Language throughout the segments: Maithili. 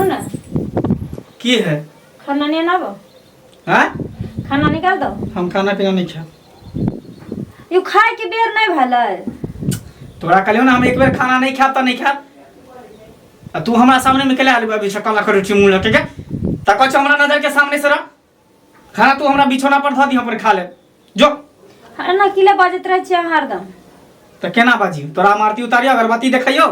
ने। की है? खाना नहीं आनाबो? हैं? खाना निकाल दो। हम खाना पीना नहीं खाएब। You खाए के बेर नहीं भेलै। तोरा कहलियौ ने हम एक बेर खाना नहीं खाएब तऽ नहीं खाएब, आ तू हमरा सामने में केला आलू अभी सकल लकर रोटी मुंह लके के त कहै छौ हमरा नजर के सामने से रह। खाना तू हमरा बिछौना पर धऽ दिहऽ पर खा ले जो। एना किले बाजैत रहै छियै अहाँ हरदम? तऽ केना बाजी? तोरा हम आरती उतारियो, अगरबत्ती देखैयो।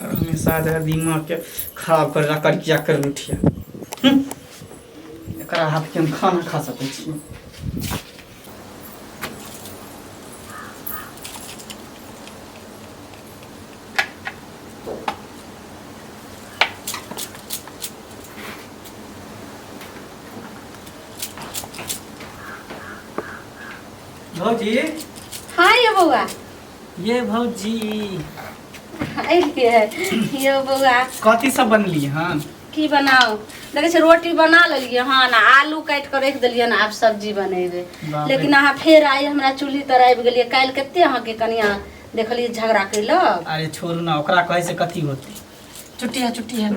हमेशा जे दिमाग के खराब कर कर किया कर उठिया। एकरा हाथ के हम खाना खा सकै छी? भौजी। हाँ ये बौआ। ये भौजी। अलियै यौ बौआ। कथी सब बनली हन? की बनाउ, देखै छियै रोटी बना लेलियै हन, आ आलू काटि कऽ राखि देलियै हन, आब सब्जी बनेबै। बाप रे। लेकिन अहाँ फेर आइ हमरा चूल्ही तर आबि गेलियै। काल्हि कते अहाँके कनिया देखलियै झगड़ा कैलक। अरे छोड़ू ना, ओकरा कहै से कथी होतै? चुट्टी है, चुट्टी है।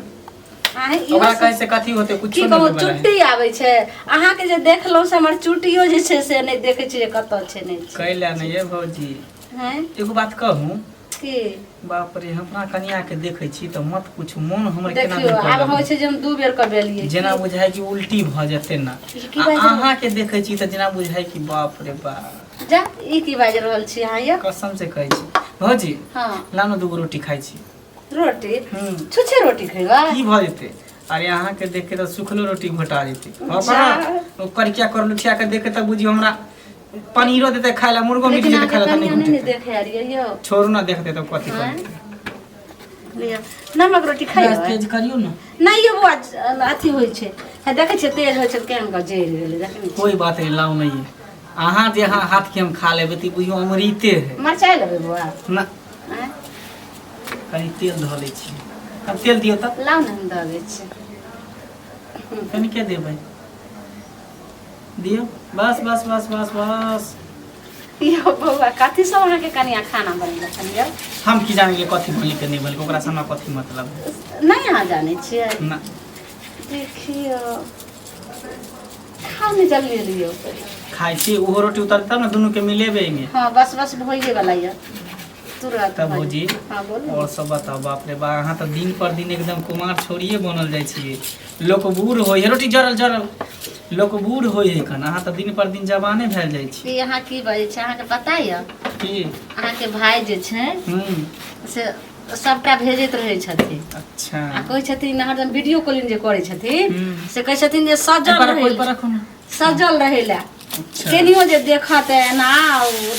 अहाँ इहो ओकरा कहै से कथी होतै? की कुछो कहू नहीं होय। चुट्टी आबै छै अहाँके जे देखलहुँ से हमर चुट्टियो जे छै से नहि देखै छियै जे कतऽ छै नहि छै। कैला नहीं ये भौजी। हैं? एगो बात कहूँ? की? बाप रे, हमरा कनिया के देखै छी तऽ मत पूछू, मोन हमर केना देखियौ दिन आब करऽ होइ छै जे हम दू बेर कऽ बेलियै। जेना बुझाय कि उल्टी भऽ जेतै ना। ई की आ बाजि रहल? अहाँ के देखै छी तऽ जेना बुझाय कि बाप रे बाप। जा, ई की बाजि रहल छी अहाँ यौ? कसम से कहै छी भौजी। हँ। ला ने दूगो रोटी खाइ छी। रोटी? हम्म। छुछे रोटी खैबा? की भऽ जेतै? अरे अहाँ के देख के तऽ सुखलो रोटी घोटा जेतै। जा। ओकरा ओ करिया कर लुठिया के देख के तऽ बुझियौ हमरा पनीरो देतै खाय ला, मुर्गो मीट लेकिन देतै खाय ला तऽ अहाँके नहि कनिया नहि ने घोटेतै। देखे आरियै यौ। छोड़ू ना, देखतै तऽ कथी आँय? करतै? लिअ नमक रोटी गैस खैबै? तेज करियौ ने। नहि यौ बौआ, अथी होइ छै, हे देखै छियै तेज होइ छै तऽ केहन कऽ जरि गेलै, देखै नहि छियै? कोई बात नहीं, लाउ नहीं है। अहाँ जे अहाँ हाथ के हम खा लेबै तऽ बुझियौ अमृते है। मरचाइ लेबै बौआ? ना। आँय? कनि तेल धऽ लै छी। अब तेल दियौ तऽ। लाउ ने, हम दऽ दै छी। कनि के देबै? दियौ, बस बस बस बस बस। यौ बौआ, कथी सब अहाँके कनिया खाना बनेलक हन यौ? हम की जाने गेलियै कथी बनेलकै नहि बनेलकै, ओकरा से हमरा कथी मतलब है? नहि अहाँ जानै छियै? ना। देखियौ, खाउ ने जल्दी लियौ। खाइ छी, ओहो रोटी उतर तब ने दुनू के मिलेबै एहिमे। हँ, बस बस, भइए वाला यऽ तुरंत। तब भऽ भौजी, जायत। हँ, बोलू। और सब बताओ। बाप रे बा, अहाँ तऽ दिन पर दिन एकदम कुमार छोड़िए बनल जाइ छियै। लोक बूढ़ होइ है, रोटी जरल जरल, लोक बूढ़ होइ है खन, अहाँ तऽ दिन पर दिन जवाने भेल जाइ छी। ई अहाँ की बजै छी? अहाँके पता यऽ? की? अहाँके भाय जे छै से सबटा भेजैत रहै छथिन। अच्छा। आ कहै छथिन हरदम वीडियो कॉलिंग जे करै छथिन से कहै छथिन जे सजल एहि पर रहै ओहि पर राखू ने। सजल रहै लए। अच्छा। केनियो जे देखत एना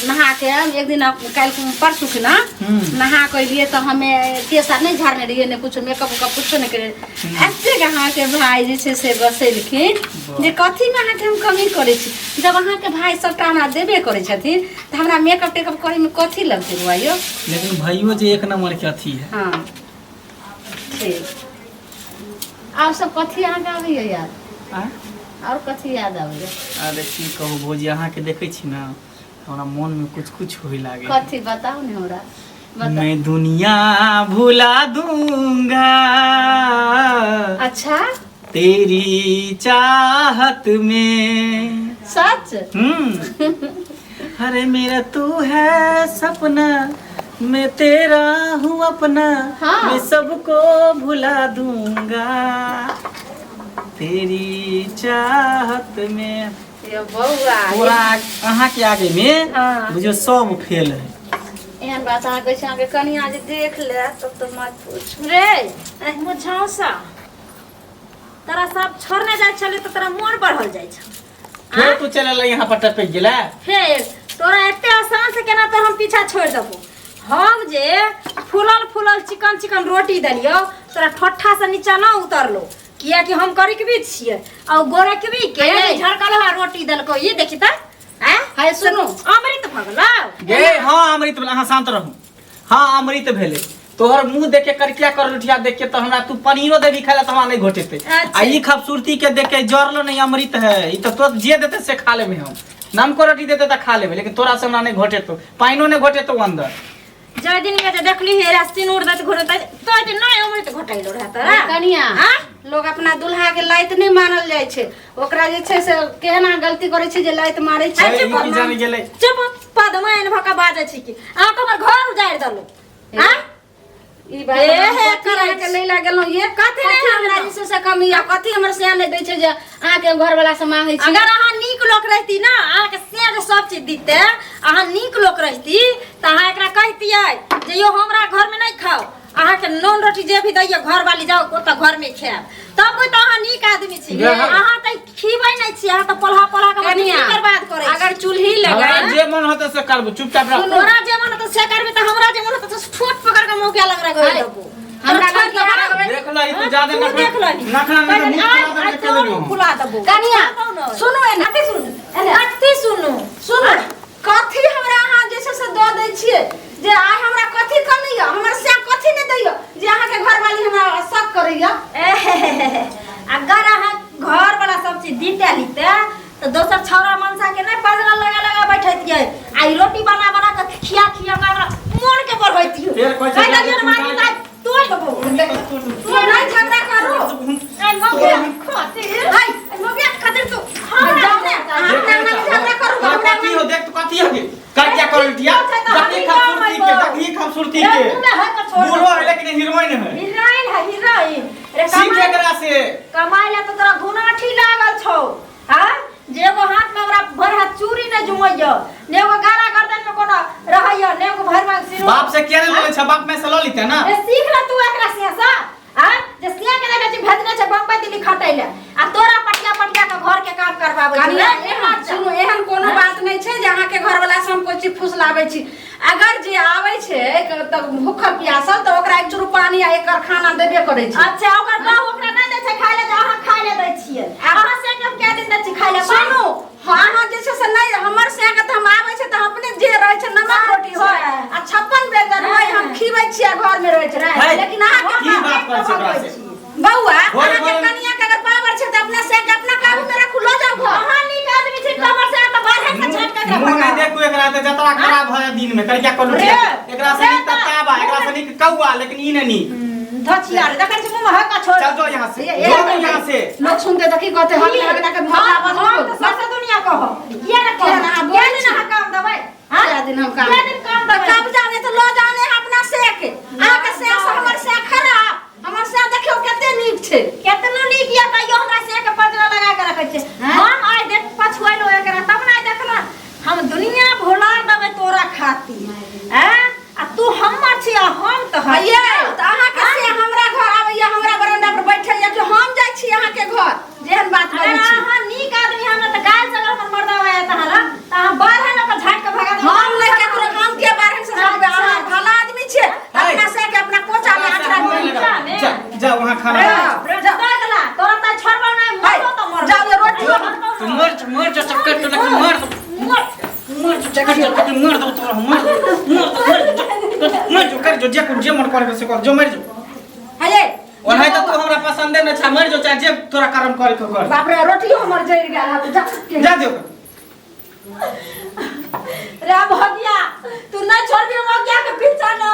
नहा के एक दिन काल्हि परसू खिना नहा के एलियै तऽ हमे केस आर नहि झाड़ने रहियै, नहि कुछो मेकअप उकअप कुछो नहि करियै। एतेक अहाँके भाय जे छै से बसेलखिन जे कथीमे अहाँके हम कमी करै छी? जब अहाँके भाय सबटा हमरा देबे करै छथिन तऽ हमरा मेकअप टेकअप करैमे कथी लगतै बौआ यौ? लेकिन भाइयो जे एक नंबर के अथी है। हँ ठीक। आओर सब कथी अहाँके आबैए याद? आँय? आओर कथी याद आबैए? अरे की कहू भौजी, अहाँके देखै छी ने हमरा मन में कुछ कुछ होय लागे। कथी बताउ ने हमरा, बताउ। मैं दुनिया भुला दूंगा। अच्छा। तेरी चाहत में। सच? अरे मेरा तू है सपना, मैं तेरा हूँ अपना। हाँ। मैं सबको भुला दूंगा तेरी चाहत में। यो बौआ। तोरा अहाँ के आगे में हाँ। बुझियौ सब फेल है। एहन बात अहाँ कहै छी, अहाँके कनिया जे देख ले तब तऽ मत पूछ। रे मुझौसा, तोरा सब छोड़ने जाइ छलै तऽ तोरा मोन बढ़ल जाइ छौ। फेर तू चल अलै यहाँ पर टपक गेलै। फेर तोरा एते आसान से केना तो हम पीछा छोड़ देबो? हम जे फूलल फूलल चिकन चिकन रोटी देलियो, तोरा ठोठा से नीचा ना उतरलो, कियाकि हम करिकबी छियै आ ओ गोरकबी के हे। झरकल हुआ रोटी देलको। ये देखी त आँ? हे सुनू। अमृत भऽ गेलौ। गे हाँ, अमृत भेलै। अहाँ शांत रहू। हाँ, अमृत भेलै। तोहर मुंह देख के, करकिया कर लुठिया देख के तो हमरा तू पनीरो देबी खाय ला तो हमरा नहीं घोटेते। अच्छा। आ ई खूबसूरती के देख के जरलो नहीं, अमृत है ई तो। तो जे देते से खा लेबे हम। नमको रोटी देते तो खा लेबे, लेकिन तोरा से हमरा नहीं घोटेतो, पानिओ नहीं घोटेतो अंदर। जय दिन में जे देखली हे रा सिनूर दैत घोरैत तो दिन नहि अमृत घोटाइलो रहत रे कनिया हाँ? लोग अपना दुल्हा के लाइत नहि मानल जाइ छै ओकरा जे छै से केहन अहाँ गलती करै छै जे लाइत मारै छै अरे, ई की जाने गेलै चुप पदमा एन भका बाजै छी कि अहाँ के हमर घर उजाड़ि देलहुँ हाँ ई बात ए, हम हे, कथी करै अहाँके लै लए गेलहुँ ये कथी नहि कथी हमरा हमरा जे छै से कमी या कथी हमर सिया नहि दै छै जे अहाँके घरवला से मांगै छी अगर अहाँ नीक लोक रहती ना अहाँके से जे सब चीज दिते अहाँ नीक लोक रहती तऽ अहाँ एकरा कहितियै जे यौ हमरा घरमे नहि खाउ अहाँके नून रोटी जे भी दैया घर वाली जाओ ओतऽ घरमे खायब तब कोई तऽ अहाँ नीक आदमी छी अहाँ तऽ खीबै नहि छी अहाँ तऽ पोल्हा पोल्हा के कनिया जिंदगी बर्बाद करै छी अगर चूल्ही हमरा लगै जे मन होतै से करबो चुपचाप रह तोरा जे मन होतौ से करबी तऽ हमरा जे मन होतौ से ठोट पकड़ के मुँह के अलग रगड़ देबो हमरा तोरा लग छोड़ि देबो। देख ल ई तो ज्यादा तू देख लही नखरा नहि तऽ मुँह आइ फुला आइ देबो, तोर देख मुँह फुला देबो कनिया बताउ ने। सुनू एना कथी सुनू कथी सुनू सुनू कथी हमरा अहाँ जे छै से दऽ दै छियै जे आइ हमरा कथी कमी यऽ हमर से कथी नहि दैया जे अहाँके घरवाली हमरा शक करैया अगर अहाँ घर वाला सब चीज दीते लीते तऽ दोसर छौड़ा मनसा के नहि पजरा लगा लगा बैठैतियै आ ई रोटी बना बना के खिया खिया के हमरा मोन के बढ़ैतियै फेर कहै छै कहि देलियै ने मामी दाइ तोड़ देबो तू नहि झगड़ा करू ए मौगिया खातिर हाय मौगिया खातिर तू हमरा जाओ ने अहाँ अपना अंगना में झगड़ा करू तोरा हमरा कथी हो देख तो कथी हो गे कर क्या कर लिया देखी खूबसूरती के देखी खूबसूरती के बूढ़ो है लेकिन हीरोइन है हीरोइन है हीरोइन रे सीख कमाई एकरा से कमाई ला तो तोरा घुनाठी लागल छौ हाँ जे एगो हाथ में हमरा भर हाथ चूड़ी नहीं जुमैय ने एगो गारा गर्दन में कोनो रहैय ने एगो भर मांग सिर बाप से किया नहीं लेले छ बाप में से ल लेते ना ए सीख ले तू एकरा से सा हाँ जे सिया के देखै छी भेजने छै बम्बई दिल्ली खटै ले आ तोरा पटिया पटिया के घर के काम करवाबै छै कनिया रे, एहन सुनू एहन कोनो बात नहि छै जे अहाँके घरवला से हम कोइ चीज फुसलाबै छी अगर जे आबै छै तऽ भूखल प्यासल तऽ ओकरा एक चूरू पानी आ एकर खाना देबे करै छै अच्छा ओकर बाप ओकरा नहि दै छै खाय ले जे अहाँ खाय ले दै छियै अहाँ से के हम कए दिन दै छी खाय ले सुनू अहाँ जे छै से नहि हमर से के तऽ हम आबै छै तऽ अपने जे रहै छै नमक रोटी होय आ 56 व्यंजन होय हम खीबै छियै घर में रहै छै है, लेकिन अहाँ की बात करै छै ओकरा से बौआ बोल, अहाँ के बोल। कनिया के अगर पावर छै तऽ अपना से के अपना काबू में राखू लऽ जाउ घर अहाँ नीक आदमी छी तऽ हमर से तऽ बाहर से छाट के एकरा मुंह नहीं भगाओ। देखू एकरा तऽ जतरा खराब भऽ जाय दिन में कर क्या कर रे, एकरा से नीक तऽ ताबा एकरा से नीक कौआ लेकिन ई नहि नीक धचिया रे देखै छी मुँह में हक्का छोड़ चल जाओ यहाँ से ये- जाओ यहाँ से लोग सुनते तऽ की कहते हम लगना के मोहल्ला बंद हम हो तऽ सबसे दुनिया कहब किया ने किया कहब ने अहाँ किया बोलै ने छी? अहाँ काम देबै हाँ? कए दिन हम काम कए दिन काम तऽ देबै कब्जा नहि तऽ लऽ जाने अपना से के अहाँके से से हमर से खराब हमर से देखियौ कते नीक छै केतनो नीक या तैयो हमरा से के पजरा लगा के रखै छै हम आइ देख पछुआइलो एकरा तब ने आइ देखला हम दुनिया भुला देबै तोरा खातिर हैं आ तू हमर छी आ हम तऽ ये तऽ अहाँके से हमरा घर आबैया हमरा बरंडा पर बैठैया कि हम जाइ छी अहाँके घर जेहन बात अगर करै छी अहाँ नीक आदमी हमरा तऽ काल्हि से अगर हमर मर्दा आया तऽ हमरा तऽ अहाँ बाहर लऽ कऽ झाटि कऽ भगा देबै हम नहि केकरो हम के बारहन से झगबै अहाँ भला आदमी छियै अपना से के अपना कोचा में आचरा में जा जा वहाँ खाना बना। रे जा तोरा तऽ छोड़बौ नहि मरबौ तऽ मरबौ जाउ ये रोटियो तू मर मर जा चक्कर तो लग मर मर मर चक्कर चक्कर मर दो तोरा मर मर मर मर जो कर जो जे कुछ जे मन करे से कर जो मर जो हे ओनाहि तऽ तू हमरा पसंदे न छा मर जो चाहे जे तोरा कर्म करे के कर बाप रे रोटियो हमर जरि गेल हत जा जा दियो रे भगिया तू नहीं छोड़बी भगिया के पीछा न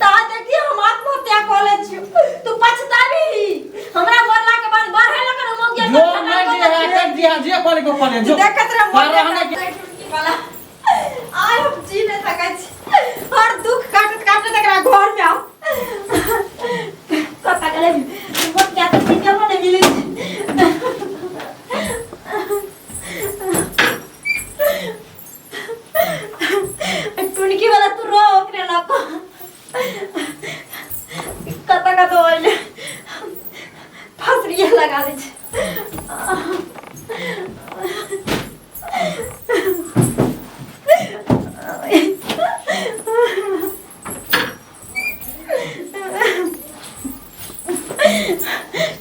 ता देखी हम आत्महत्या कर ले छी तू पछताबी हमरा मरला के बाद बढ़े लगन हम भगिया जो मर जे है कर दिया जे करे के करे जो देखत रह पर रहने के वाला आइ हम जी नहीं सकै छी हर दुख काटत काटत एकरा घर में आओ कता गेलै मोट क्या तऽ सीखल नहि मिलै टुनकी वाला तू रो ओकरे लको कता कता होइले फसरिया लगा दै छै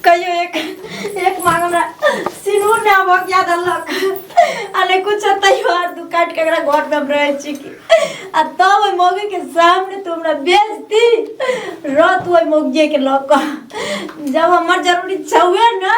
कहियो एक एक मांग हमरा सिनूर ने आबक याद अलक आ नहि कुछ तैयो आर दू काट के एकरा घर में हम रहै छी की आ तब ओहि मौगी के सामने तू हमरा बेजती रह तू ओहि मौगिए के लऽ कऽ जब हमर जरूरी छौए ने।